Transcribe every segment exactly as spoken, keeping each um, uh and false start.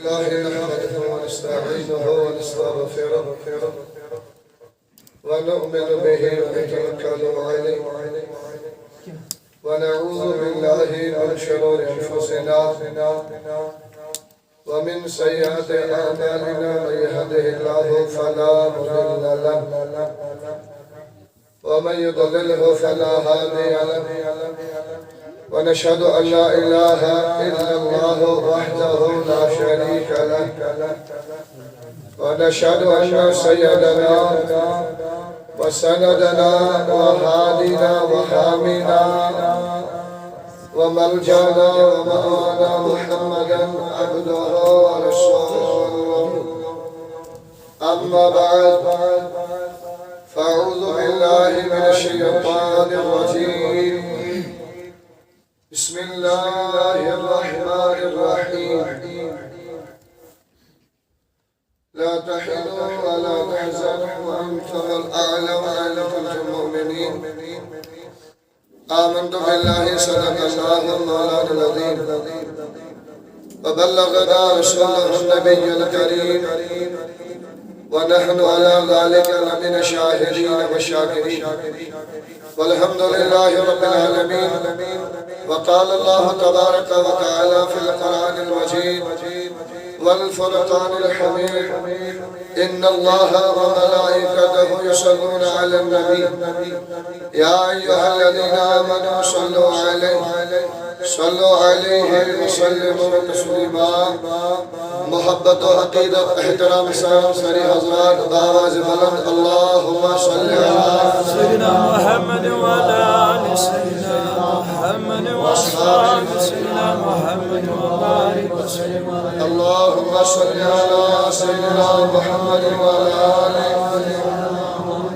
الله نحمده ونستعينه ونستغفره ونؤمن به ونتوكل عليه ونعوذ بالله من شرور أنفسنا ومن سيئات أعمالنا. من يهده الله فلا مضل له ومن يضلله فلا هادي له. ونشهد أن لا إله إلا الله وحده لا شريك له. ونشهد أن سيدنا وسندنا وهادينا وحامينا وملجأنا ومأوانا محمدا عبده ورسوله. أما بعد، فأعوذ بالله من الشيطان الرجيم. بسم الله الرحمن الرحيم. لا تهنوا ولا تحزنوا وأنتم الأعلون إن كنتم مؤمنين. آمنت بالله، صدق الله مولانا العظيم، وبلغنا رسوله النبي الكريم، ونحن على ذلك لمن الشاهدين والشاكرين، والحمد لله رب العالمين. وقال الله تبارك وتعالى في القرآن المجيد والفرقان الحميد: إن الله وملائكته يصلون على النبي، يا أيها الذين آمنوا صلوا عليه، صلوا عليه وسلموا تسليما. محبت و عقیدت، احترام سان سٲری حضرات بآواز بلند: اللهم صل على سيدنا محمد وعلى آل سيدنا محمد وأصحاب سيدنا محمد وبارك وسلم. اللهم صل على سيدنا محمد وعلى آل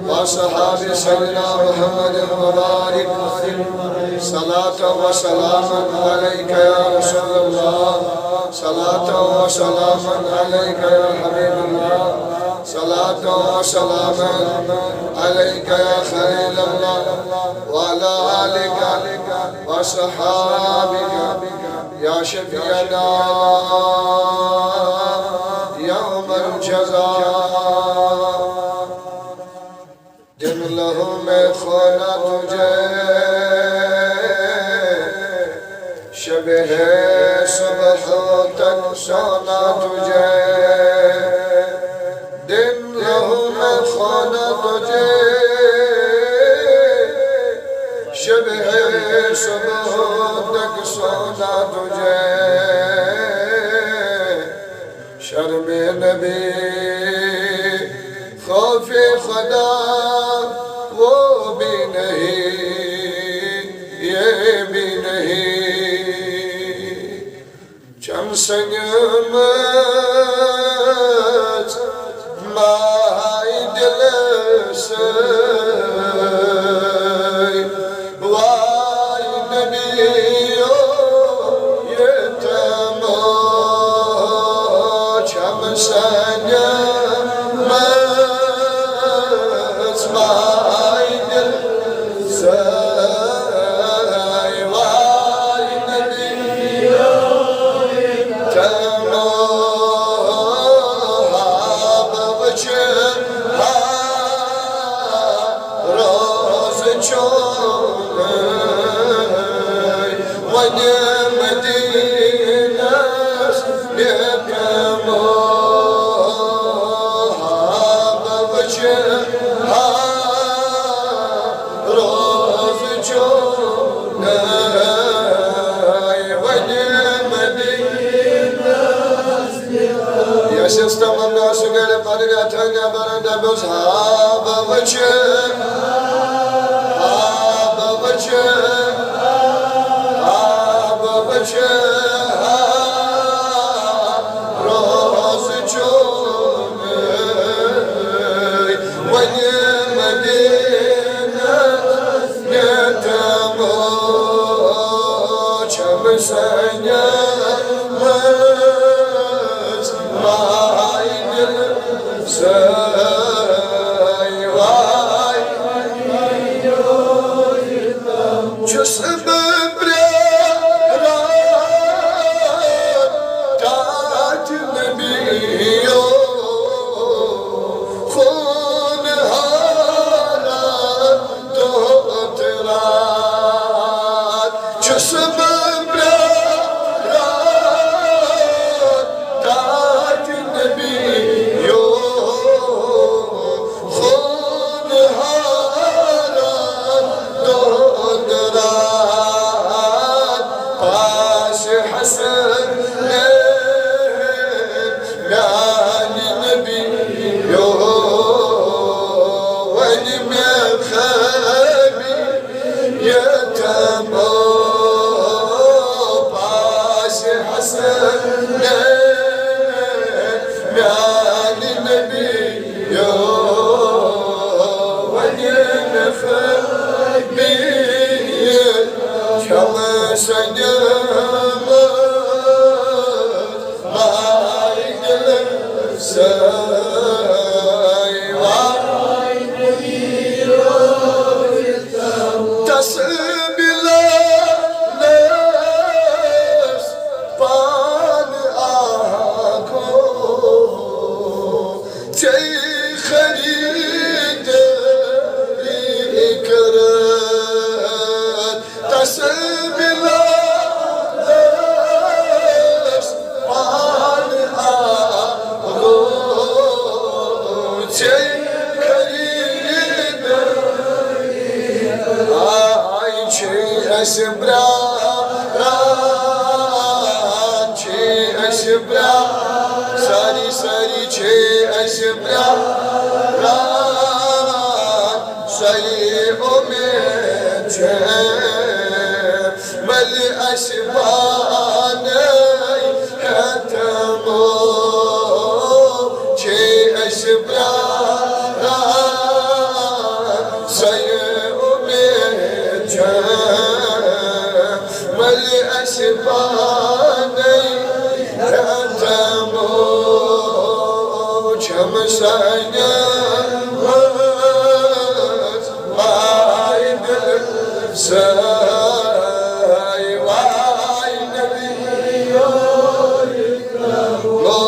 وأصحاب سيدنا محمد وبارك. صلاة وسلاما عليك يا رسول الله، صلاة وسلاما عليك يا حبيب الله، صلاة وسلاما عليك يا خليل الله، وعلى آلك وأصحابك يا شفيعنا يوم الجزاء. دن لہو میں کھونا تجھے، شب ہے صبح تک سونا تجھے. دن لہو میں کھونا تجھے، شب ہے صبح تک سونا تجھے. شرم نبی، خوف خدا، وہ بھی نہیں، یہ بھی نہیں. چم سنگمت مائی دل سے، وای نبیو، یہ تمو چم سنگمت مائی دل سے، وای نبیو، تمو ہاب وچ ہا روز چون ونہِ مدینس نیبر موہاب وچھ ہا روز چون ونہِ مدینس. یس یس تمنا سُہ گرِ پتہٕ گژھن نیبر دپس ہاب وچھ، ہاب وچھ، ہاب وچھ ہا روز چون ونہِ مدینس نیتمو چم سنگمت مائی دل سے، وای چھ نبی یو ونین خبیر چھم سنم مائی دل سیوا تس بلالس پان آگو چے خریداری کرت تس بلالس پان آگو چے خریداری آئی چھ اَسہِ پرٛاران، چھ اَسہِ پرٛاران، سٲری، سٲری چھ اَسہِ پرٛاران، سۄے اُمید چھِ، ؤلِو اَسہِ پانَے ہٮ۪تھ مو، چھ اَسہِ پرٛاران، سۄے اُمید چھِ، ؤلِو اَسہِ پانَے ہٮ۪تھ مو، چھم سانہِ وٲژ ماے دل سٲے واے نبی۔ گو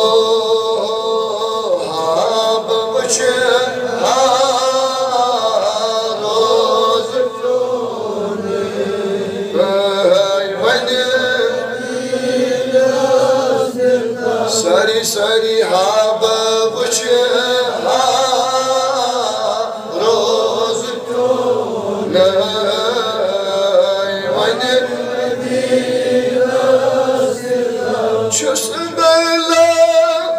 ہا بہ وچھ ہا روز چون۔ ونہِ ساری ساری ہا بہ وچھ ہا روز چون۔ ونہِ چھُس بہٕ لال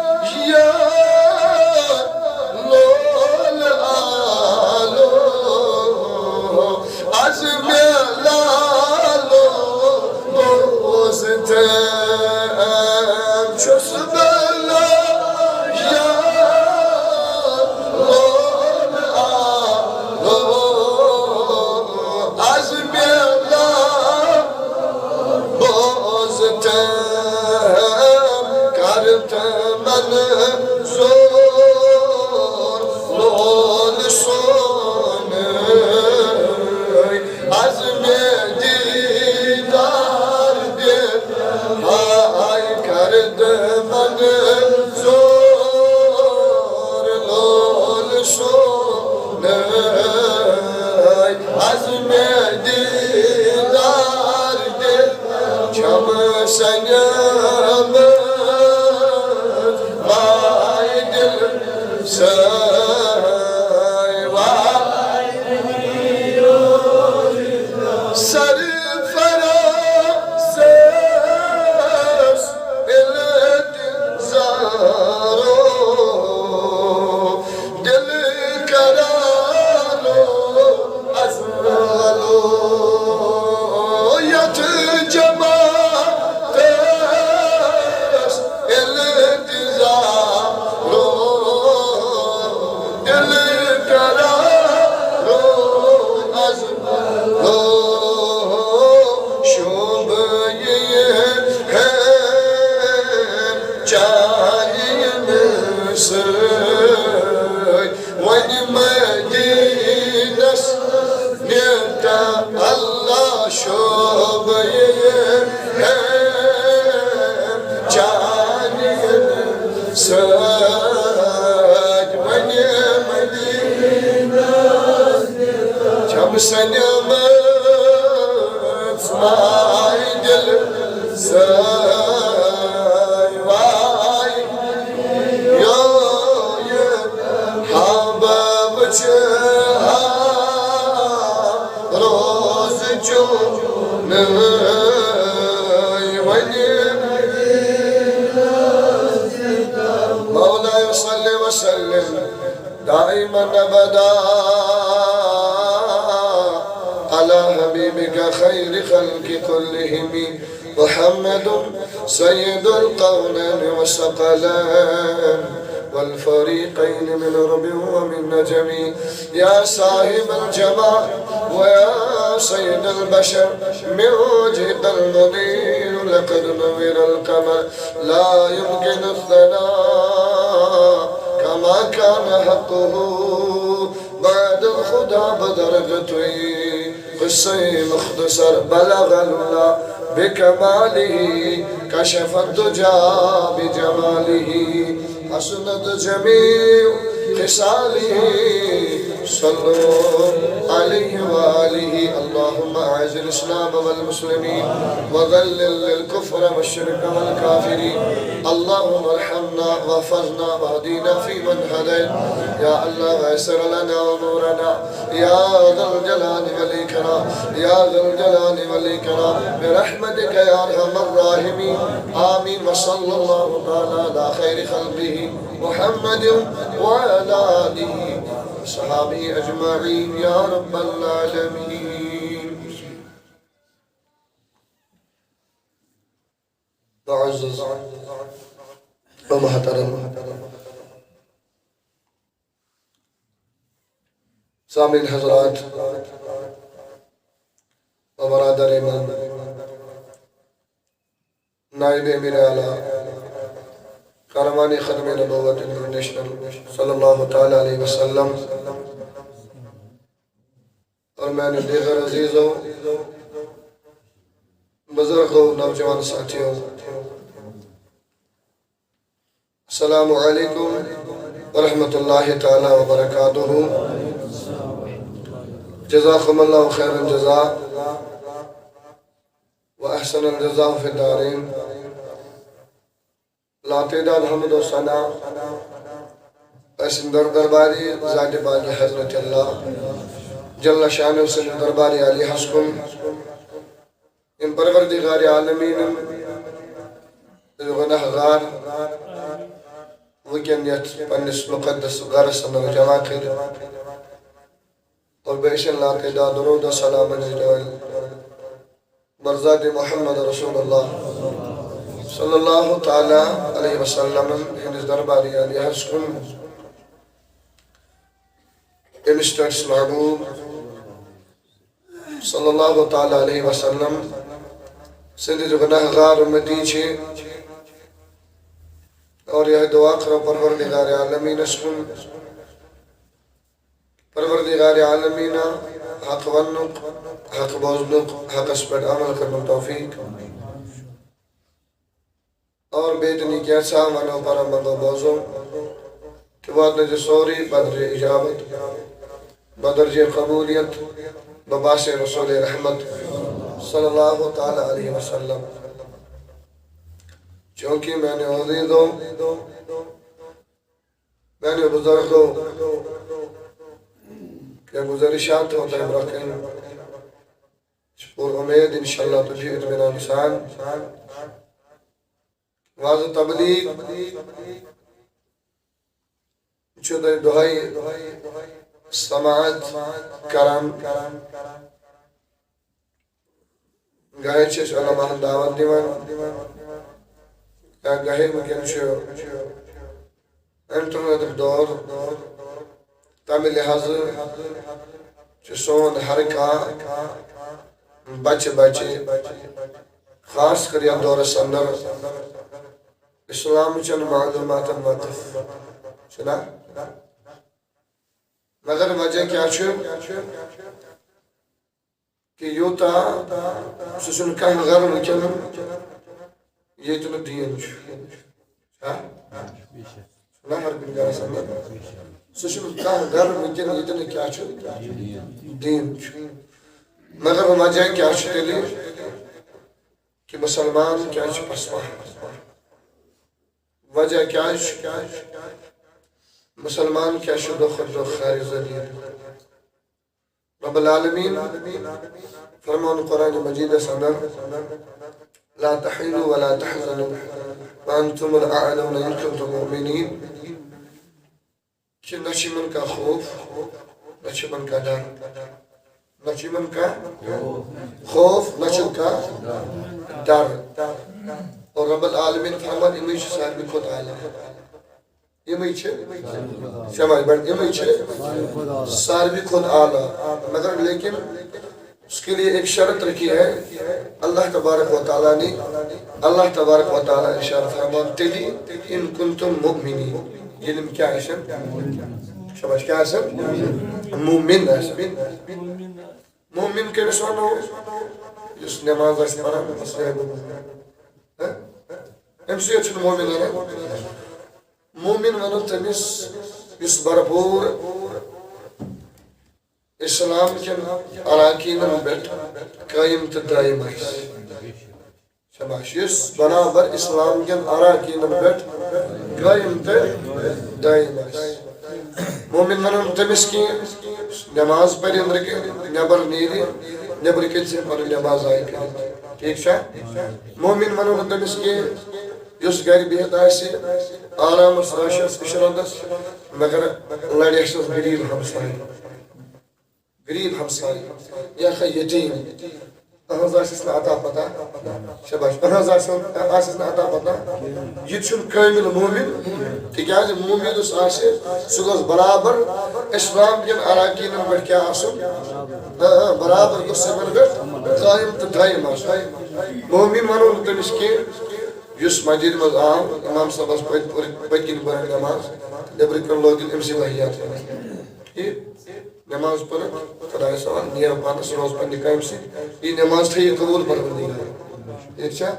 لول آلو، از مےٚ لالو بوز تہٕ چھُس بہٕ لال لول آلو، از مےٚ لال بوز تہٕ کر تہٕ من زور لول سونٕے، از مےٚ دیٖدار دِ ہاے کر تہٕ من زور لول سونٕے، از مےٚ دیٖدار دِ چھم سنیمٕژ ماے دل سٲے وا۔ سرفرازس التزارو دل قرارو ازمالو یتھ جماعتس التزارو دل قرارو ازمالو شوبہ یہ ہے چالیہ میں سے وۄنۍ مدیٖنس نیتا اللہ شوبہٕ ہے چانہِ سۭتۍ وۄنۍ مدیٖنس چھم سنیمٕژ ماے دل سٲے واے۔ یو یہِ ہا بہٕ وٕچھِ ہا روز چون وۄنۍ۔ مولاي صل وسلم دائما ابدا على حبيبك خير خلق كلهم محمد سيد الكونين والثقلين والفريقين من رب ومن نجم. يا صاحب الجمال ويا سيد البشر، من وجهك المنير لقد نور القمر، لا يمكن الثناء كما كان حقه بعد الخدا بدرجة. قصة مختصر، بلغ العلا بكماله، كشف الدجى بجماله، حسنت جميع خصاله. صلوا عليه وآله. اللهم أعز الإسلام والمسلمين، وذلل الكفر والشرك والكافرين. اللهم ارحمنا واحفظنا واهدنا فيمن هديت. يا الله، يسر لنا أمورنا. يا ذا الجلال والإكرام، يا ذا الجلال والإكرام، برحمتك يا أرحم الراحمين. آمين. وصلى الله تعالى على خير خلقه محمد وعلى آله وصحبه أجمعين يا رب العالمين. معزز و محترم سامعین حضرات و برادر ایمان، نائب امیر اعلیٰ کاروان ختم نبوت انٹرنیشنل صلی اللہ تعالیٰ علیہ وسلم اور میانیو دیگر عزیزو، بزرگو، نوجوان ساتھیو، السلام علیکم ورحمۃ اللہ تعالیٰ وبرکاتہ۔ جزاکم اللہ خیر الجزا و احسن الجزا فی الدارین۔ لاتعداد حمد و ثنا ٲسِن در درباری ذات پاک حضرت اللہ جل شانہ سٕنٛدِ دربارِ عالیہس کُن، ییٚمۍ پروردگار عالمیٖنن گناہ گار وٕنکیٚن یتھ پننِس مقدس گرس اندر جمع کٔرِتھ اور بیٚیہِ ٲسِن لاتعداد درود و سلام دِوان بر ذات محمد رسول اللہ صلی اللہ تعالیٰ علیہ وسلم ہٕنٛدِس دربارِ عالیہس کُن، ییٚمِس پٮ۪ٹھ محبوب صلی اللہ تعالیٰ علیہ وسلم سٕنٛدِ گناہ گار اُمتی چھِ، اور یہِ دعا کرو پروردگار عالمیٖنس کُن، پروردگار عالمیٖنا، حق وننُک، حق بوزنُک، حقس پٮ۪ٹھ عمل کرنُک توفیق۔ اور بیٚیہِ تہِ نہٕ کینٛژھا ونو، پرو، منگو، بوزو، تہِ واتنٲیزِ سورُے بدرِ اجابت، بدرجِ قبولیت، بباسِ رسول رحمت صلی اللہ تعالیٰ علیہ وسلم۔ چونکہ میانیو عزیزو، میانیو بزرگو، کینٛہہ گزارشات تھاوو تۄہہِ برونٛہہ کنہِ۔ چھِ پوٗرٕ اُمید انشاءاللہ تُہۍ دِیِو اطمینان سان۔ وعظ و تبلیغ چھِ تُہۍ دۄہے سماعت کران۔ گاہے چھِ أسۍ علماءن دعوت دِوان، یا گاہے وٕنکیٚن چھُ انٹرنیٹُک دور، تَمہِ لحاظہٕ چھُ سون ہر کانٛہہ بچہِ بچہِ، خاص کر یتھ دورس اندر، اسلام چٮ۪ن معلوٗماتن واقف چھُنہ؟ مگر وجہ کیٛاہ چھُ؟ کہ یوٗتاہ سُہ چھُنہٕ کانٛہہ گرٕ وٕنکیٚن ییٚتہِ نہٕ دیٖن چھُ۔ چھا؟ چھُنہ ہر کُنہِ گرس اندر؟ سُہ چھُنہٕ کانٛہہ گرٕ وٕنکیٚن ییٚتہِ نہٕ کیٛاہ چھُ؟ دیٖن چھُ۔ مگر وجہ کیٛاہ چھُ تیٚلہِ کہ مسلمان کیٛازِ چھُ پسپان؟ وجہ کیٛازِ چھُ؟ مسلمان کیٛازِ چھُ دۄہ کھۄتہٕ دۄہ خارج ذٔریعہٕ؟ رب العالمین فرمان قرآن مجیدس اندر، لا تهنوا ولا تحزنوا وانتم الاعلون ان كنتم مؤمنين۔ کہ نہ چھُ یِمن کانٛہہ خوف، نہ چھُ یِمن کانٛہہ ڈر۔ نہ چھُ یِمن کانٛہہ خوف، نہ چھُ کانٛہہ ڈر۔ اور رب العالمین فرمان، یِمے چھِ ساروی کھۄتہٕ اعلیٰ۔ یِمٕے چھِ، شاباش بڑٕ، یِمٕے چھِ ساروی کھۄتہٕ اعلیٰ۔ مگر لیکن اس کے لیے ایک شرط رکھی ہے، اللہ تبارک و تعالیٰ نے، اللہ تبارک و تعالیٰ ارشاد فرمان، تیٚلہِ ان کنتم مؤمنین، ییٚلہِ یِم کیٛاہ آسن؟ شاباش، کیٛاہ آسن؟ مومن آسن۔ مومن کٔمِس وَنو؟ یُس نٮ۪ماز آسہِ پَران، بَس یِہوٚے گوٚو مومن۔ ہہ؟ اَمہِ سۭتۍ چھُنہٕ مومن وَنان۔ مومن وَنو تٔمِس، یُس بھرپوٗر اِسلام کٮ۪ن اراکیٖنَن پٮ۪ٹھ قٲیِم تہٕ دٲیِم آسہِ۔ شاباش، یُس برابر اِسلام کٮ۪ن اراکیٖنَن پٮ۪ٹھ قٲیِم تہٕ دٲیِم آسہِ۔ مومن وَنو نہٕ تٔمِس کینٛہہ، نٮ۪ماز پَرِ أنٛدرٕ کَنہِ، نٮ۪بر نیرِ، نٮ۪برٕ کَنہِ ژھٕنہِ پَنٕنۍ نٮ۪ماز ضایع کٔرِتھ۔ ٹھیٖک چھا؟ مومن وَنو نہٕ تٔمِس کینٛہہ، یُس گرِ بِہِتھ آسہِ، آرامس، عٲشس، عشرتس، مگر لڑِ اَسہِ غریٖب ہمسایہِ۔ غریٖب ہمسایہِ، یا کانٛہہ یتیٖم، أہنٛز آسٮ۪س نہٕ اتا پتا۔ شاباش، أہنٛز آسٮ۪س، آسٮ۪س نہٕ اتا پتا۔ یہِ تہِ چھُنہٕ کٲمِل مومن، تِکیٛازِ مومن یُس آسہِ، سُہ گوٚژھ برابر اِسلام کٮ۪ن اراکیٖنن پٮ۪ٹھ کیٛاہ آسُن؟ آ، آ، برابر گوٚژھ سُہ یِمن پٮ۪ٹھ قٲیِم تہٕ دٲیِم آسُن۔ مومن وَنو نہٕ تٔمِس کینٛہہ، یُس مسجد منٛز آو، امام صٲبس پٔتۍ، پٔتۍ، پٔتۍ کِنۍ پٔرٕن نٮ۪ماز، نیٚبرٕ کِنۍ لوگُن أمۍ سٕے وحیات۔ ٹھیٖک؟ نٮ۪ماز پٔرٕن، خۄدایَس حوالہٕ، نیر پانَس، روز پننہِ کامہِ سۭتۍ۔ یہِ نٮ۪ماز تھٲیِو قبوٗل پروردگار۔ ٹھیٖک چھا؟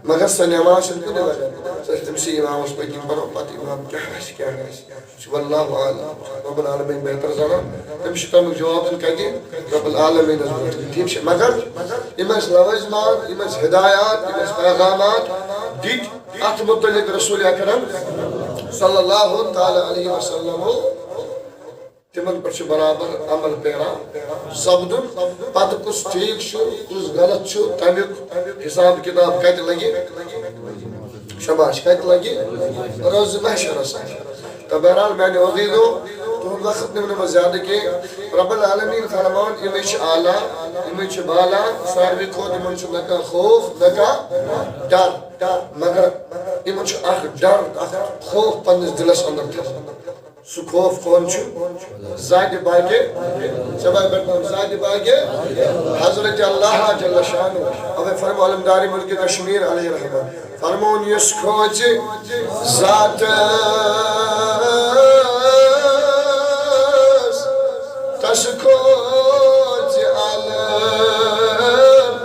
مگر سۄ نٮ۪ماز چھَنہٕ کُنہِ لگان۔ سۄ چھِ تٔمۍ سٕے امامَس پٔتۍ کِنۍ پَرو، پَتہٕ امام کیٛاہ آسہِ، کیٛاہ نہٕ آسہِ۔ سُہ چھُ واللہ عالم، رب العالمین بہتر زانان۔ تٔمِس چھُ تَمیُک جواب دیُن کَتہِ؟ رب العالمینَس برونٛٹھ کَنہِ۔ ٹھیٖک چھا؟ مگر یِم اَسہِ لوٲزمات، یِم اَسہِ ہدایات، یِم اَسہِ پیغامات دِتۍ اَتھ مُتعلِق رسول اکرم صلی اللہ تعالیٰ علیہ وسلم، تِمن پٮ۪ٹھ چھُ برابر عمل پیرا سپدُن۔ پتہٕ کُس ٹھیٖک چھُ، کُس غلط چھُ، تَمیُک حساب کِتاب کَتہِ لَگہِ؟ شاباش، کَتہِ لَگہِ؟ روزِ محشرَس۔ تہٕ بہرحال، میٛانہِ عزیٖزو، تُہُنٛد وقت نِمہٕ نہٕ بہٕ زیادٕ کینٛہہ۔ رب العالمین فرماوان، یِمَے چھِ اعلیٰ، یِمَے چھِ بالا، ساروی کھۄتہٕ یِمَن چھُ نہ کانٛہہ خوف، نہ کانٛہہ ڈر۔ مگر یِمَن چھُ اکھ ڈر، اکھ خوف پنٛنِس دِلَس اندر تھاوُن۔ سُہ خوف کون چھُ؟ ذاتِ پاکِ، سبحان اللہ، ذاتِ پاکِ حضرت اللہ جل شانہ۔ اوے فرمو علمدار ملک کشمیر علیہ رحمہ، فرمون، یُس کھوژِ ذاتس، تس کھوژِ عالم،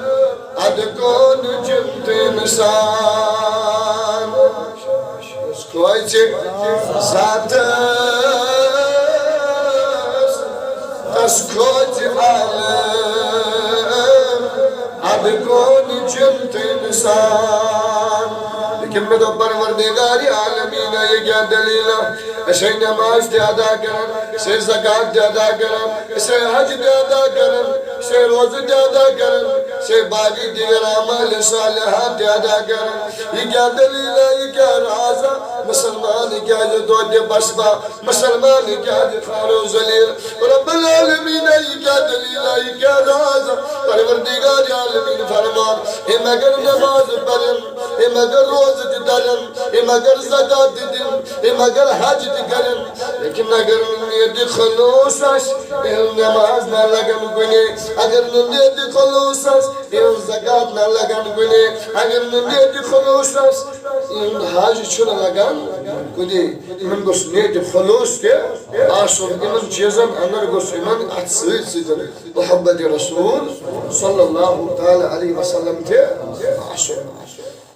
ادٕ کون جن تہٕ انسان۔ یُس کھوژِ ذاتس، تس کھوژِ عالم، ادٕ کون جن تہٕ انسان۔ لیکن مےٚ دوٚپ، پروردگار عالمین، یہِ کیٛاہ دٔلیٖلہ؟ أسۍ ہے نماز تہِ ادا کران، أسۍ ہے زکوٰۃ تہِ ادا کران، أسۍ ہے حج تہِ ادا کران، أسۍ ہے روزٕ تہِ ادا کران، أسۍ ہے باقٕے دیگر اعمال صالحات تہِ ادا کران۔ یہِ کیٛاہ دٔلیٖلہ، یہِ کیٛاہ رازہ؟ مسلمان کیٛازِ دۄدِ بسبا؟ مسلمان کیٛازِ خارو ذلیل؟ رب العالمین، یہِ کیٛاہ دٔلیٖلہ، یہِ کیٛاہ رازہ؟ پروردگار عالمین فرمان، ہے مگر نماز پرن، ہے مگر روزٕ تہِ درن، ہے مگر زکوٰۃ تہِ دِن، ہے مگر حج تہِ کرن، لیکن اگر نہٕ نیتِ خلوص آسہِ، ییٚلہِ نماز نہ لگن کُنے، اگر نہٕ نیتِ خلوص آسہِ، ییٚلہِ زکوٰۃ نہ لگن کُنے، اگر نہٕ نیتِ خلوص آسہِ، ییٚلہِ حج چھُنہٕ لگان کُنے، یِمن گوٚژھ نیتِ خلوص تہِ آسُن، یِمن چیٖزن اندر گوٚژھ یِمن اتھ سۭتۍ سۭتۍ محبت رسول صلی اللہ تعالیٰ علیہ وسلم تہِ آسُن۔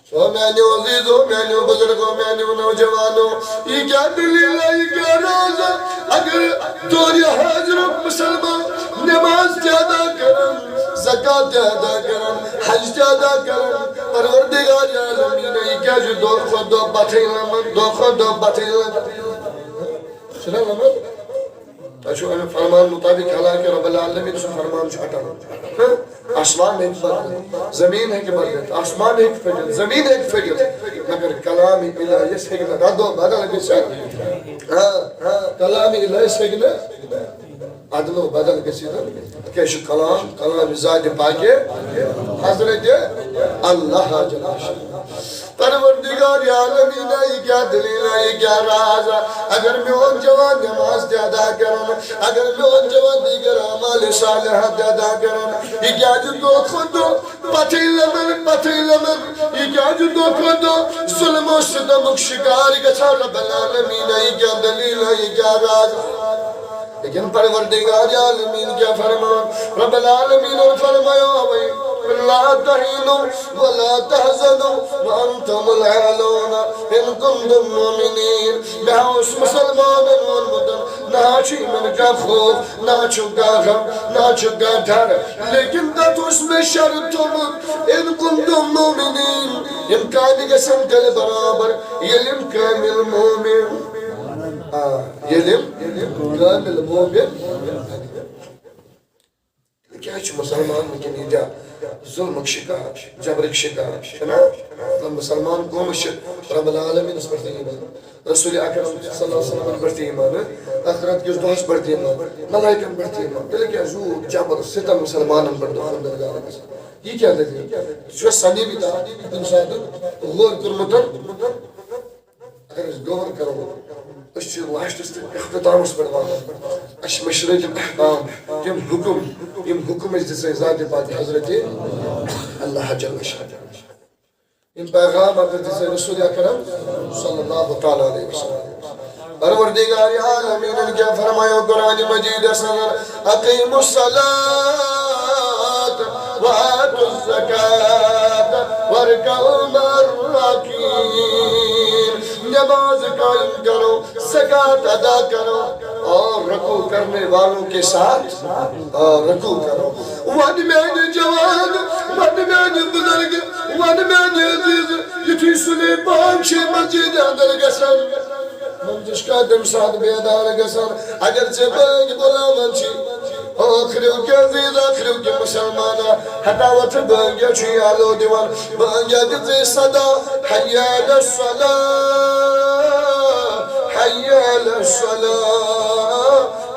سو میانیو عزیزو، میانیو بزرگو، میانیو نوجوانو، یہِ کیٛاہ دٔلیٖلہ، یہِ کیٛاہ رازہ؟ اگر دورِ حاضرُک مسلمان نماز تہِ ادا کران، زکوٰۃ تہِ ادا کران، حج تہِ ادا کران، پروردگار عالمین، یہِ کیٛازِ دۄہ کھۄتہٕ دۄہ پتھٕے لمان، دۄہ کھۄتہٕ دۄہ پتھٕے لمان؟ چھُنہ لمان؟ تۄہہِ چھُو اَمہِ فرمان مُطابِق، حالانکہِ رب العالمین سُنٛد فرمان چھُ اٹل۔ ہہ؟ آسمان ہیٚکہِ بدلِتھ، زٔمیٖن ہیٚکہِ بدلِتھ، آسمان ہیٚکہِ پھٔٹِتھ، زٔمیٖن ہیٚکہِ پھٔٹِتھ، مگر کلام الہیس ہیٚکہِ نہٕ ردو بدل گٔژھِتھ۔ ہاں، کلام الہیس ہیٚکہِ نہٕ ادلو بدل گٔژھِتھ۔ تِکیٛازِ چھُ کلام، کلام ذاتِ پاکِ حضرت اللہ جل شانہ۔ پروردگار عالمین، یہِ کیٛاہ دٔلیٖل، یہِ کیٛاہ راز؟ اگر میون جوان نماز تہِ ادا کران، اگر میون جوان دیگر اعمال صالحہ تہِ ادا کران، یہِ کیٛازِ دۄہ کھۄتہٕ دۄہ پتھٕے لمان، پتھٕے لمان؟ یہِ کیٛازِ دۄہ کھۄتہٕ دۄہ ظلم و ستمُک شکار گژھان؟ رب العالمین، یہِ کیٛاہ دٔلیٖل، یہِ کیٛاہ راز؟ لیکن پروردگار عالمین کیٛاہ فرمان؟ رب العالمین فرمایا، "لا تهنوا ولا تحزنوا وانتم الاعلون ان کنتم مؤمنین۔" مےٚ اوس مسلمانن ووٚنمُت، نہ چھُ یِمن کانٛہہ خوف، نہ چھُ کانٛہہ غم، نہ چھُ کانٛہہ ڈر، لیکن تتھ اوس مےٚ شرط تھوٚمُت، "ان کنتم مؤمنین"، یِم کامہِ گژھن تیٚلہِ برابر، ییٚلہِ یِم کامل مومن، آ، ییٚلہِ یِم کامل مومن۔ کیٛازِ چھُ مسلمان وٕنکیٚن ییٖتیٛاہ ظُلمُک شِکار، جبرٕکۍ شِکار؟ چھُنہ؟ مطلب، مسلمان قومس چھِ رب العالمینس پٮ۪ٹھ تہِ ایمان، رسول اکرم صلی اللہ علیہ وسلمن پٮ۪ٹھ تہِ ایمان، ٲخرت کِس دۄہس پٮ۪ٹھ تہِ ایمان، ملائکن پٮ۪ٹھ تہِ ایمان۔ تیٚلہِ کیٛاہ یوٗت جبر ستم مسلمانن پٮ۪ٹھ دۄہن درگاہ گژھان؟ یہِ کیٛاہ دٔلیٖل؟ ژٕ چھُکھ صلیبی تام کُنہِ ساتہٕ غور کوٚرمُت؟ اگر أسۍ غور کرو، أسۍ چھِ لاسٹس تہٕ اختتامس پٮ۪ٹھ واتان۔ اَسہِ چھِ مٔشرٲوۍ تِم احکام، تِم حُکم، یِم حُکم اَسہِ دِژ ذاتِ پاک حضرت اللہ جل شانہ۔ یِم پیغام اَسہِ دِژ رسول اکرم صلی اللہ تعالیٰ علیہ وسلم۔ پروردگار عالمینن کیٛاہ فرمایو قرآن مجیدس اندر؟ "اقیموا الصلاة وآتوا الزکاة وارکعوا مع الراکعین۔" نماز قائم کرو، زکوٰۃ ادا کرو اور رکوع کرنے والوں کے ساتھ، آ، رکوع کرو۔ ون میانہِ جوان، ون میانہِ بزرگ، ون میانہِ عزیز، یُتھُے صُبحٕچ بانگ چھِ مسجد اندر گژھان، منٛزس چھُکھ تمہِ ساتہٕ بیدار گژھان۔ اگر ژےٚ بٲنگۍ بُلاوان چھِ، ٲخریو کہِ عزیز، ٲخریو کہِ مسلمانہ، ہتا وۄتھ بٲنگہِ چھُ یالو دِوان۔ بٲنگہِ دِژٕے صدا، حی علی الصلاة، حی علی الصلاة،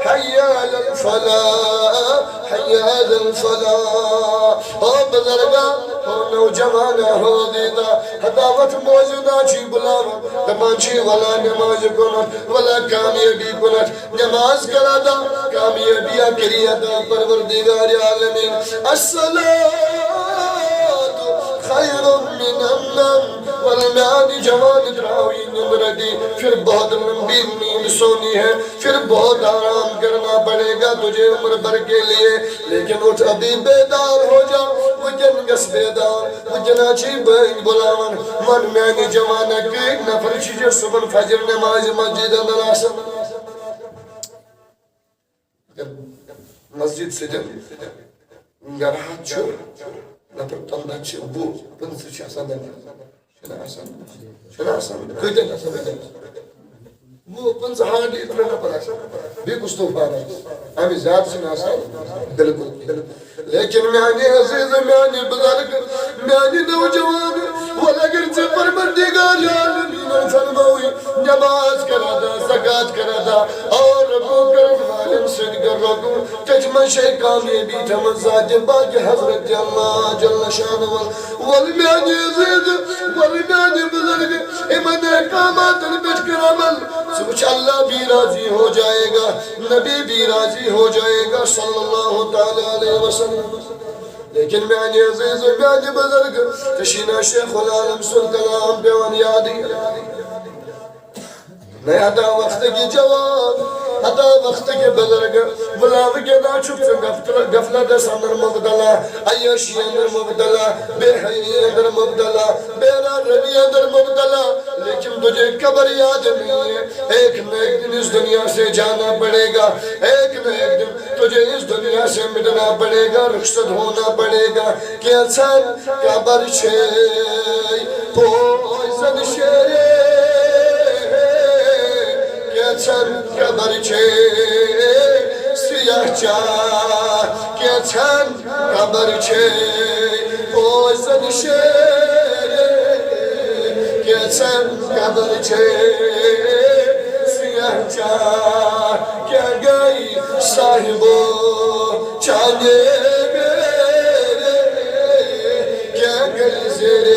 حی علی الفلاح، حی علی الفلاح۔ او بزرگا، او نوجوانا، او دیدا، ہتا وۄتھ مؤذنہ چھُے بُلاوان، دپان چھُے، ولا نمازِ کُنتھ، ولا کامیٲبی کُنتھ۔ نماز کر ادا، کامیٲبی کٔرِو ادا۔ پروردگار عالمین، الصلاة خیر من النوم۔ ول میانہِ جوان، تراو یہ نیندر دی، پھر بہت لمبی نیند سونی ہے، پھر بہت آرام کرنا پڑے گا تجھے عمر بھر کے لیے، لیکن اٹھ، ابھی بیدار ہو جا، وٕنکٮ۪ن گژھ بیدار، وٕنکٮ۪ن چھُے بٲنگۍ بُلاوان۔ ون میانہِ جوانا، کۭتۍ نفر چھِ یہِ صبحن فجر نمازِ مسجد اندر آسان؟ مسجد سۭتۍ گرٕ ہتھ چھُ، نفر تَمہِ دۄہ چھِ وُہ پٕنٛژٕہ چھِ آسان نفر۔ چھُنہ آسان؟ چھُنہ آسان؟ کۭتیٛاہ چھِ آسان؟ وُہ پٕنٛژٕہ ہارڈلی ترٛےٚ نفر آسان۔ بیٚیہِ کُس طوفان آسہِ؟ اَمہِ زیادٕ چھِنہٕ آسان۔ بِلکُل، بِلکُل۔ لیکن میانہِ عزیز، میانہِ بزرگ، میانہِ نوجوان، وَلہٕ اگر ژےٚ پروردگار عالمینن فرماوُے، نماز کر ادا، زکوٰۃ کر ادا، اور رکوع کرن والٮ۪ن سۭتۍ کر رکوع، تٔتھۍ منٛز چھے کامیٲبی تھٲومٕژ ذاتِ پاک حضرت اللہ جل شانہ۔ وَلہٕ میانہِ عزیز، وَلہٕ میانہِ بزرگ، یِمن احکاماتن پٮ۪ٹھ کر عمل، ژٕ وٕچھ اللہ بھی راضی ہو جائے گا، نبی بھی راضی ہو جائے گا صلی اللہ تعالیٰ علیہ وسلم۔ لیکن میانہِ عزیز، میانہِ بزرگ، ژےٚ چھُے نا شیخ العالم سُنٛد کلام پٮ۪وان یادٕے؟ نہ ہتا وقت کی جوان، ہتا وقت کی بزرگ، بلاو کے نا چھُکھ ژٕ غفل-، غفلتس اندر مبتلا، عیاشی اندر مبتلا، بے حیائی اندر مبتلا، بے روی اندر مبتلا، لیکن تجھے قبر یاد نہیں ہے۔ ایک نہ ایک دن اس دنیا سے جانا پڑے گا، ایک نہ ایک دن تجھے اس دنیا سے مٹنا پڑے گا، رخصت ہونا پڑے گا۔ کینٛژھن قبر چھے پوشن شیرے، کینٛژھن قبر چھے سیاہ چاہ، کینٛژھن قبر چھے پوشن شیرے، کینٛژھن قبر چھے سیاہ چاہ۔ کیا گئی صاحبو چانے میرے، کیا گئی زیرے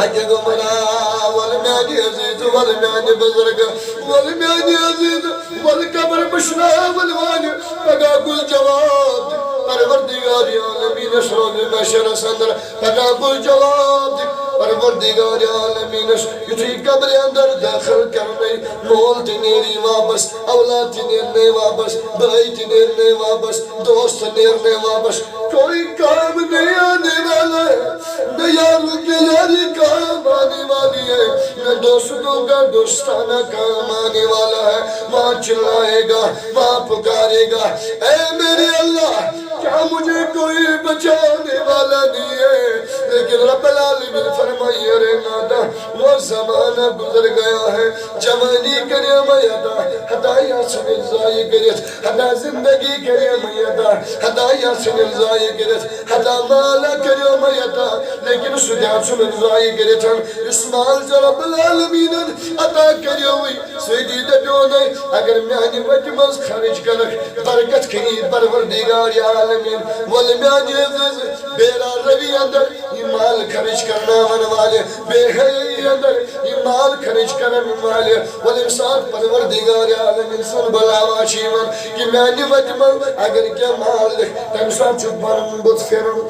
اَتہِ گوٚمُت، آ، وَلہٕ میٛانہِ عزیٖز، وَلہٕ میٛانہِ بُزرگ، وَلہٕ میٛانہِ عزیٖز، وَلہٕ قبر مُشراوَن وٲلۍ، پگاہ گوٚژھ جواب دِ، پروردگار عالمیٖنَس روزِ محشرَس اندر، پگاہ گوٚژھ جواب دِ، پروردگار عالمیٖنَس۔ یُتھُے قبرِ اندر دٲخل کرنَے، مول تہِ نیری واپس، اولاد تہِ نیرنَے واپس، بٲے تہِ نیرنَے واپس، دوست نیرنَے واپس۔ کوئی کام نہیں آنے والا ہے، نہ یاروں کے یاری کام آنے والی ہے، نہ دوستوں کا دوستانہ کام آنے والا ہے۔ وہاں چلائے گا، وہاں پکارے گا، اے میرے اللہ، کیا مجھے کوئی بچانے والا نہیں ہے؟ لیکن رب العالمین فرمائے، ارے ناداں، وہ زمانہ گزر گیا ہے۔ جوانی کرے میں عطا، ہدایات سے ضائع کرے۔ ہتا زندگی کریو مےٚ عطا، ہتا یژھُن ضایع کٔرِتھ، ہتا مال کریو مےٚ عطا، لیکن سُہ تہِ آو ژھُنُن ضایع کٔرِتھ۔ یُس مال ژےٚ رب العالمیٖنن عطا کریوٕے، سُہ دی دپیونے، اگر میانہِ وتہِ منٛز خرٕچ کرکھ، برکت کٔری پروردگار عالمیٖن۔ ولہٕ میانہِ عزیز، بیرا روی اندر یہِ مال خرٕچ کرناون والہِ، بے حیٲیی اندر یہِ مال خرٕچ کرن والہِ، ولہٕ ییٚمہِ ساتہٕ پروردگار عالمین سُنٛد بلاوا چھُ یِوان کہِ میانہِ وتہِ منٛز اگر کینٛہہ مال دِکھ، تمہِ ساتہٕ چھُ پنُن بُتھ پھِرُن۔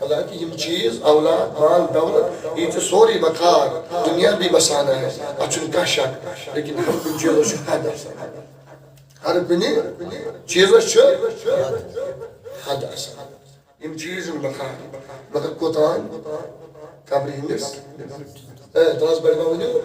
حالانکہ یِم چیٖز، اولاد، مال، دولت، یہِ چھُ سورُے بکار، دنیا بھی بسانا ہے، اتھ چھُنہٕ کانٛہہ شک، لیکن ہر کُنہِ چیٖزس چھُ حد آسان۔ ہر کُنہِ چیٖزس چھُ حد آسان۔ یِم چیٖز یِم بکار، مگر کوٚتام؟ قبرِ ہٕنٛدِس۔ اے، تَس پٮ۪ٹھ ما ؤنِو؟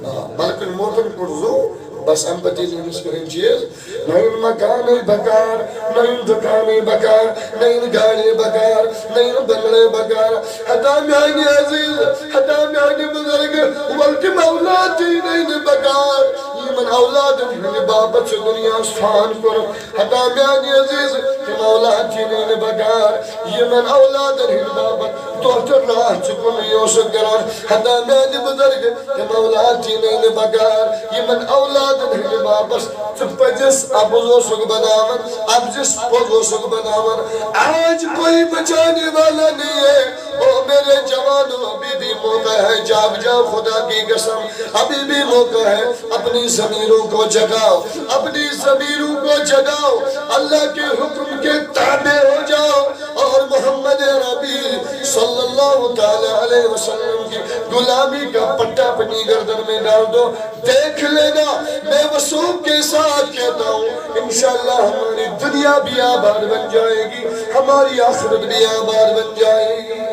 آ، ملک الموتن کوٚر زُو، بس اَمہِ پتہٕ ییٚلہِ أمِس کٕہٕنۍ چیٖز، نہ یِن مکانٕے بکار، نہ یِن دُکانٕے بکار، نہ یِن گاڑِ بکار، نہ یِن بنگلے بکار۔ ہتا میانہِ عزیز، ہتا میانہِ بزرگ، ولہٕ تِم اولاد تہِ یِنَے نہٕ بکار۔ یِمن اولادن ہٕنٛدِ باپتھ چھُ دُنیاہس فان کوٚرمُت۔ ہتا میانہِ عزیز، تِم اولاد تہِ یِنَے نہٕ بکار۔ یِمن اولادن ہٕنٛدِ باپتھ دۄہ تہٕ راتھ ژٕ کُنُے اوسُکھ کران۔ ہتا میانہِ بزرگ، تِم اولاد تہِ یِنَے نہٕ بکار۔ یِمن اولادن ہٕنٛدِ باپتھ ژٕ پٔزِس اَپُز اوسُکھ بناوان، اَپزِس پوٚز اوسُکھ بناوان۔ آج کوئی بچانے والا نہیں ہے۔ او میرے جوانو، ابھی بھی موقع ہے، جاگ جاؤ خدا کی قسم، ابھی بھی موقع ہے۔ اپنی ضمیروں کو جگاؤ، اپنی ضمیروں کو جگاؤ، اللہ کے حکم کے تابع ہو جاؤ اور محمد عربی صلی اللہ تعالی علیہ وسلم کی غلامی کا پٹا اپنی گردن میں ڈال دو۔ دیکھ لینا، میں وثوق کے ساتھ کہتا ہوں، انشاءاللہ ہماری دنیا بھی آباد بن جائے گی، ہماری آخرت بھی آباد بن جائے گی۔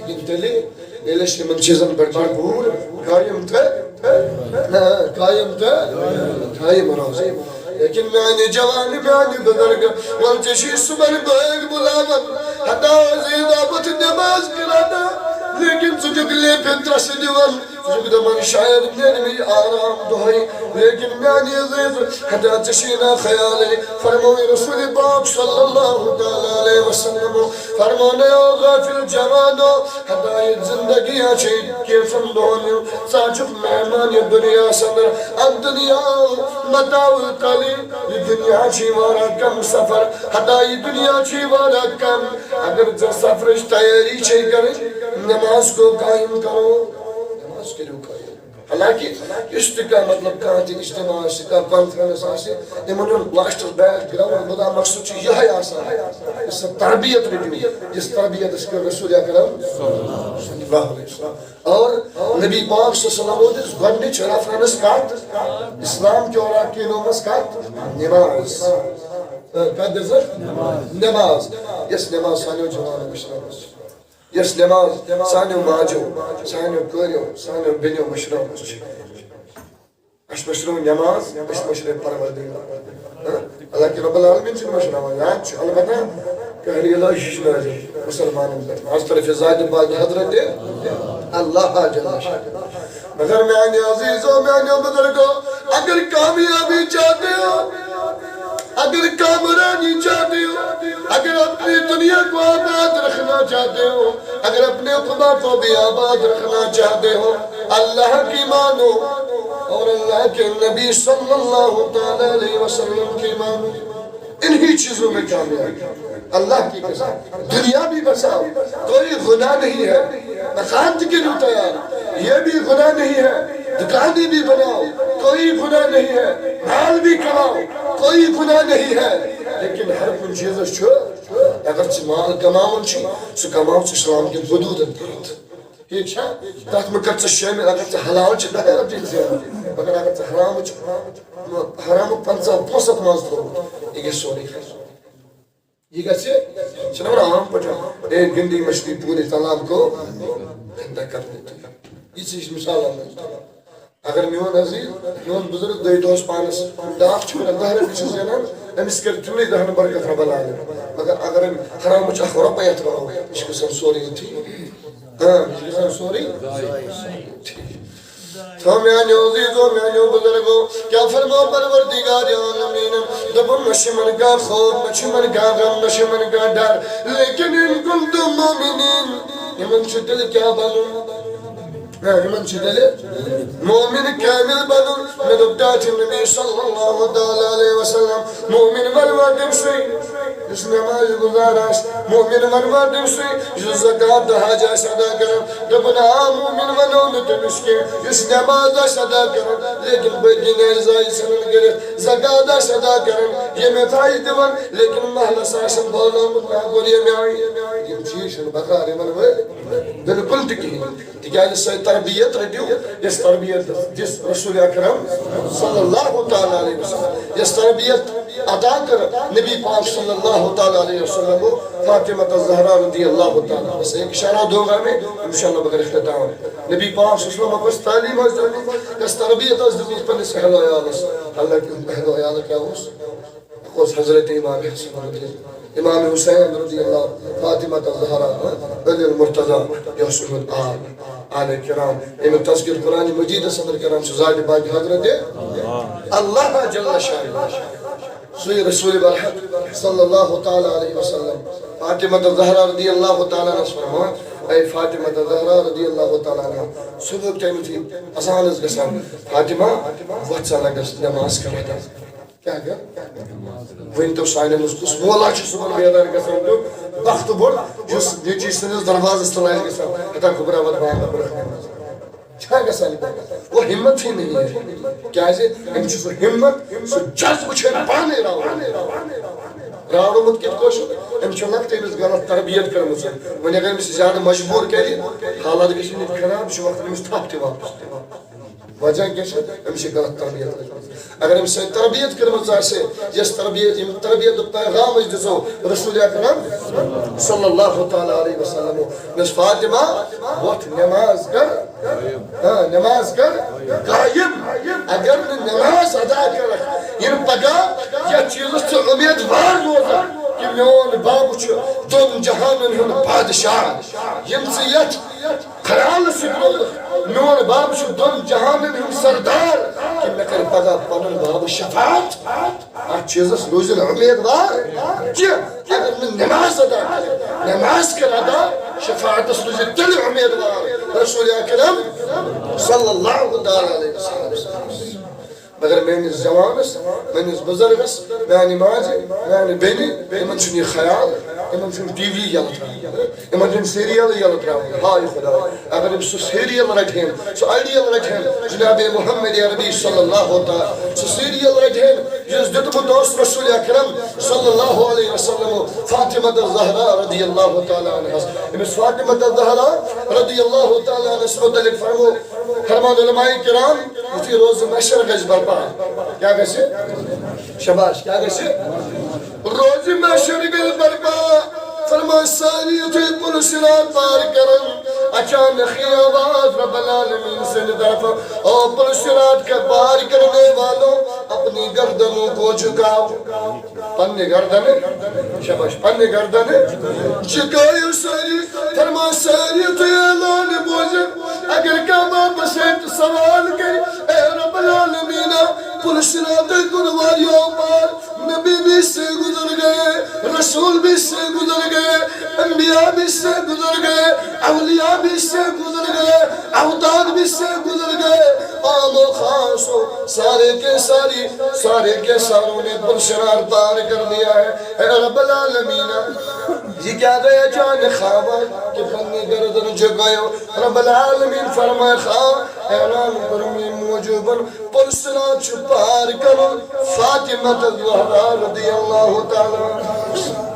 ییٚلہِ تیٚلہِ، ییٚلہِ أسۍ یِمن چیٖزن پٮ۪ٹھ مجبوٗر قٲیِم تہٕ، نہ، قٲیِم تہٕ قٲیِم روزو۔ لیکن میانہِ جوان، میانہِ بزرگ، وۄنۍ ژےٚ چھُے صُبحن بٲگۍ بُلاوان، ہتا عزیزا بہٕ چھُس نٮ۪ماز کران، لیکن ژٕ چھُکھ لیفہِ ترٛسہٕ دِوان۔ ژٕ چھُکھ دَپان، شاید میلہِ مےٚ یہِ آرام دۄہَے۔ لیکن میانہِ عزیز، ہتا ژےٚ چھُے نا خیالٕے۔ فرمووُے رسول پاک صلی اللہ تعالی علیہ وسلم، فرموونَے، او غافل جوانو، ہتا یہِ زندگی ہا چھے کینٛژن دۄہَن ہٕنٛز۔ ژٕ ہا چھُکھ مہمان یَتھ دُنیاہَس اندر۔ الدنیا متاع قلیل، یہِ دُنیا چھُے واریاہ کم سفر۔ ہتا یہِ دُنیا چھُے واریاہ کم۔ اگر ژےٚ سفرٕچ تیٲری چھے کرٕنۍ، نماز کو قائم کرو۔ نماز کٔرِو قائم۔ حالانکہ یُس تہِ کانٛہہ، مطلب، کانٛہہ تہِ اجتماع آسہِ، کانٛہہ conference آسہِ، یِمن ہُنٛد لاسٹس بیک گراؤنڈ مُدا مقصد چھُ یِہوٚے آسان، یُس سۄ تربیت رٔٹِو، یُس تربیت اَسہِ کٔر رسول اکرم صلی اللہ علیہ وسلم۔ اور نبی پاک صلی اللہ علیہ وسلم ووٚن اَسہِ گۄڈٕنِچ reference کتھ؟ اسلام کیو ارکانو منٛز کتھ؟ نماز۔ آ، کتھ دِژ؟ نماز۔ یۄس نماز سانیو جوانو مٔشرٲومٕژ چھِ۔ یۄس نماز سانیو ماجو، سانیو کورِیو، سانیو بیٚنیو مٔشرٲومٕژ چھِ۔ اَسہِ مٔشرٲو نماز، اَسہِ مٔشرٲو پروردگار۔ ہاں؟ حالانکہ رب العالمین چھُنہٕ مٔشراوان، یاد چھُ، البتہ قہرِ الٰہی چھُ نازل مُسلمانن پٮ۪ٹھ۔ از طرفِ ذاتِ پاک حضرت اللہ جل شانہ۔ مگر میانہِ عزیزو، میانیو بزرگو، اگر کامیابی چاہتے ہو، اگر کامرانی چاہتے ہو، اگر اپنی دنیا کو آباد رکھنا چاہتے ہو، اگر اپنے عقبیٰ کو بھی آباد رکھنا چاہتے ہو، اللہ کی مانو اور اللہ کے نبی صلی اللہ تعالی علیہ وسلم کی مانو۔ انہی چیزوں میں کامیاب۔ اللہ کی قسم، دنیا بھی بساؤ، کوئی گناہ نہیں ہے، مکان بھی کرو تیار، یہ بھی گناہ نہیں ہے، دکانیں بھی بناؤ، کوئی گناہ نہیں ہے، مال بھی کماؤ، کوئی گناہ نہیں ہے، لیکن ہر کُنہِ چیزس چھُ، اگر ژٕ مال کماوان چھُ، سُہ کماو ژٕ اسلام کٮ۪ن حدوٗدن تحت۔ ٹھیک چھا؟ تتھ مہ کر ژٕ شٲمِل، اگر ژٕ حلال چھِ دَہ رۄپیہِ زینان، مگر اگر ژٕ حرام چھِ، حرام پنژاہ پونٛسہٕ اتھ منٛز تھوٚومُت، یہِ گژھِ سورُے کھسُن۔ یہِ گژھِ، چھِنہ ونان عام پٲٹھۍ، "ایک گنڈی مچھلی پورے تالاب کو گندا کر دیتی ہے۔" یہِ چھِ أسۍ مثال انان۔ اگر میون عزیز، میون بزرگ دۄیہِ دۄہس پانس ڈاکھ چھُ کران، دَہ رۄپیہِ چھُ زینان، أمِس کرِ تِمنٕے دَہن برکت رب العالمین۔ مگر اگر أمۍ حرامٕچ اکھ رۄپے یتھ رَلو، یہِ چھُ گژھان سورُے یُتھُے۔ ہاں، یہِ چھُ گژھان سورُے۔ تو میانیو عزیزو، میانیو بزرگو، کیا فرمو پروردگار عالمین؟ دوٚپُن، نہ چھُ یِمن کانٛہہ خوف، نہ چھُ یِمن کانٛہہ غم، نہ چھُ یِمن کانٛہہ ڈر۔ لیکن ان کنتم مؤمنین، یِمن چھُ تیٚلہِ کیٛاہ بنُن؟ ہاں، یِمن چھُ تیٚلہِ مومن کامل بنُن۔ مےٚ دوٚپ، ٹاٹھہِ نبی صلی اللہ تعالیٰ علیہ وسلم، مومن ونوا تٔمۍ سُے یُس نماز گزار آسہِ، مومن ونوا تٔمۍ سُے یُس زکوٰۃ تہٕ حج آسہِ ادا کران۔ دوٚپُن، آ، مومن ونو نہٕ تٔمِس کینٛہہ یُس نماز آسہِ ادا کران، لیکن بٔلۍ دِنۍ آسہِ زایہِ ژھٕنان کٔرِتھ، زکوٰۃ آسہِ ادا کران، ییٚمہِ تھایہِ دِوان، لیکن محلس آسن بولنومُت، نہ کوٚر ییٚمہِ آیہِ۔ یِم چیٖز چھِنہٕ بکار یِمن وٲلۍ بِلکُل تہِ کِہیٖنۍ۔ تِکیٛازِ سۄے تربیت رٔٹِو، یۄس تربیت دِژ رسول اکرم صلی اللہ تعالیٰ علیہ وسلم، یۄس تربیت عطا کٔر نبی پاک صلی اللہ تعالیٰ علیہ وسلم فاطمہ الزہرا رضی اللہ تعالیٰ عنہا۔ بس ایک اشارہ دوں گا میں، انشاءاللہ بغیر اختتام۔ نبی پاک صلی اللہ علیہ وسلم کۄس تعلیٖم ٲس دِژمٕژ، کۄس تربیت ٲس دِژمٕژ پننِس اہل و عیالس؟ حالانکہ اہل و عیال کیٛاہ اوس؟ اوس حضرت امام حسن رضی اللہ، امام حسین رضی اللہ، فاطمہ الزہرا، علی المرتضی، یہِ اوس یِہُنٛد آل، آل کرام۔ اَمیُک تذکر قرآن مجیدس اندر کران چھُ ذات پاک حضرت اللہ جل شانہ۔ سُے رسول برحق صلی اللہ تعالیٰ علیہ وسلم۔ فاطمہ الزہرا رضی اللہ تعالیٰ عنہس فرمان، اے فاطمہ الزہرا رضی اللہ تعالیٰ عنہا، صبح ٹائم یُتھُے اذان ٲس گژھان، فاطمہ، وۄتھ ژٕ لگس نماز کرنہِ۔ کیٛاہ گٔے؟ ؤنۍ تو سانٮ۪ن منٛز کُس مولا چھُ صُبحن بیدار گژھان تیُتھ بخت بوٚڑ، یُس نیٚچی سٕنٛدِس دروازس تل آسہِ گژھان، ہتا گوٚبرا وَتھ بانٛگ برٛونٛہہ کنہِ۔ چھا گژھان یہِ؟ وہ ہمت ہی نہیں ہے۔ کیٛازِ؟ أمِس چھُ سُہ ہمت، سُہ جذبہٕ چھُ أمۍ پانے راوڑمُت۔ راوڑمُت کِتھ پٲٹھۍ چھُ؟ أمِس چھُ لۄکٹہِ أمِس غلط تربیت کٔرمٕژ۔ وۄنۍ اگر أمِس زیادٕ مجبوٗر کرِ، حالات گژھن ییٚتہِ خراب، یہِ چھُ وقت أمِس تھپھ تہِ واپس دِوان۔ وجہ کیٛاہ چھِ؟ أمِس چھِ غلط تربیت لٔجمٕژ۔ اگر أمِس سۭتۍ تربیت کٔرمٕژ آسہِ، یۄس تربیت، یِم تربیت تہٕ پیغام أسۍ دِژو رسول اکرم صلی اللہ تعالیٰ علیہ وسلم، مےٚ ووٚنُس، فاطمہ، وۄتھ نماز کر، ہاں، نماز کر قائم۔ اگر نہٕ نماز ادا کرکھ، یِنہٕ پگاہ یتھ چیٖزس ژٕ امیدوار روزکھ کہِ میون بابہٕ چھُ دۄن جہانن ہُنٛد بادشاہ، یِم ژٕ یتھ خیال سۭتۍ روزُکھ، میون بابہٕ چھُ دۄن جہانن ہُنٛد سردار، کہِ مےٚ کرِ پگاہ پنُن بابہٕ شفاعت۔ اتھ چیٖزس روٗزِن امیدوار کینٛہہ۔ اگر نہٕ نماز ادا کرِ، نماز کر ادا، شفاعتس روٗزِ تیٚلہِ امیدوار رسول اکرم صلی اللہ تعالیٰ علیہ وسلم۔ مگر میٲنِس جوانس، میٲنِس بُزرگس، میانہِ ماجہِ، میانہِ بیٚنہِ، یِمن چھُنہٕ یہِ خیال، یِمن چھُنہٕ ٹی وی یلہٕ ترٛاوُن، یِمن چھُنہٕ سیریل یلہٕ ترٛاوُن۔ ہاے خدا، اگر أمۍ سُہ سیریل رٹہِ ہن، سُہ آیڈیل رٹہِ ہن، جناب محمد عربی صلی اللہ تعالیٰ، سُہ سیریل رٹہِ ہن، یُس دیُتمُت اوس رسول اکرم صلی اللہ علیہ وسلم فاطمہ الزہرا رضی اللہ تعالیٰ عنہس۔ أمِس فاطمہ الزہرا رضی اللہ تعالیٰ عنہس متعلق فرمو، فرمان علماء کرام، یُتھُے روزٕ محشر گژھِ برپا، کیٛاہ گژھِ؟ شاباش، کیٛاہ گژھِ؟ روزِ محشر گژھِ برپا۔ فرمان، سٲری یُتھُے پُل صراط پار کرن، اچانک یی آواز رب العالمین سٕنٛدِ طرفہٕ، او پُل صراط کے پار کرنے والوں، اپنی گردنوں کو جھکاؤ۔ پننہِ گردنہٕ، شاباش، پننہِ گردنہٕ جھکٲیِو سٲری۔ فرمان، سٲری یُتھُے اعلان بوزِ، اگر کانٛہہ واپس یِتھ سوال کرِ، اے رب العالمین، پُل صراط کوٚر واریاہو پار، نبی بھی اس سے گزر گئے، رسول بھی اس سے گزر گئے، انبیاء بھی اس سے گزر گئے، اولیاء بھی اس سے گزر گئے، اوتاد بھی اس سے گزر گئے، عام و خاص ہو، سارے کے ساری، سارے کے ساروں نے پرسرار پار کر دیا ہے۔ اے رب العالمین، یہ کیا گیا جان خاوند کہ پنی گردن جھکایو؟ رب العالمین فرمائے، خواہ اعلان کرمی موجوبن پرسرار چھ پار کرن فاطمہ الزہرا رضی اللہ تعالیٰ عنہا۔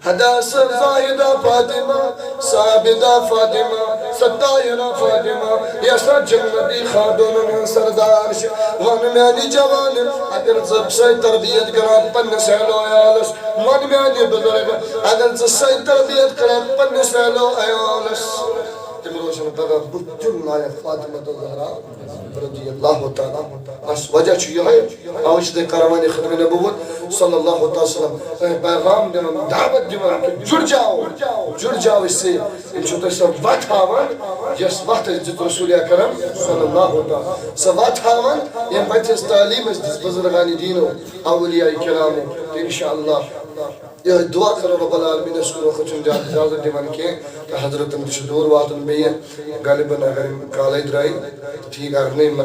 ہدا سر زاہدہ فاطمہ، سا عابدہ فاطمہ، سا طاہرہ فاطمہ، یسا جنتی خاتونن ہنز سردار چھ۔ ون میانی جوان، اگر ژٕ سۄے تربیت کران پننس اہل و عیالس، ون میانی بزرگ، اگر ژٕ سۄے تربیت کران پننس اہل و عیالس، تم روزن پگاہ بُتھ تیُتھ لایق فاطمہ الزہرا رضی اللہ تعالیٰ۔ بس وجہ چھُ یہے، اوے چھِ تۄہہِ کران وۄنۍ ختم نبوت صلی اللہ تعالیٰ وسلم، تۄہہِ پیغام دِوان، دعوت دِوان کہ جڑ جاؤ، جڑ جاؤ اس سے۔ یِم چھِ تۄہہِ سۄ وتھ ہاوان، یۄس وتھ اَسہِ دِژ رسول اکرم صلی اللہ تعالیٰ۔ سۄ وتھ ہاوان، ییٚمہِ پتہٕ اَسہِ تعلیٖم اَسہِ دِژ بزرگان دینو، اولیاء کرامو۔ تہٕ انشاءاللہ یہے دعا کرو رب العالمین، اس کو وقت چھُنہٕ زیادٕ اجازت دِوان کینٛہہ، تہٕ حضرتن تہِ چھُ دوٗر واتُن بیٚیہِ، غالباً اگر یِم کالے درٛاے تہٕ ٹھیٖک، اگر نہٕ یِم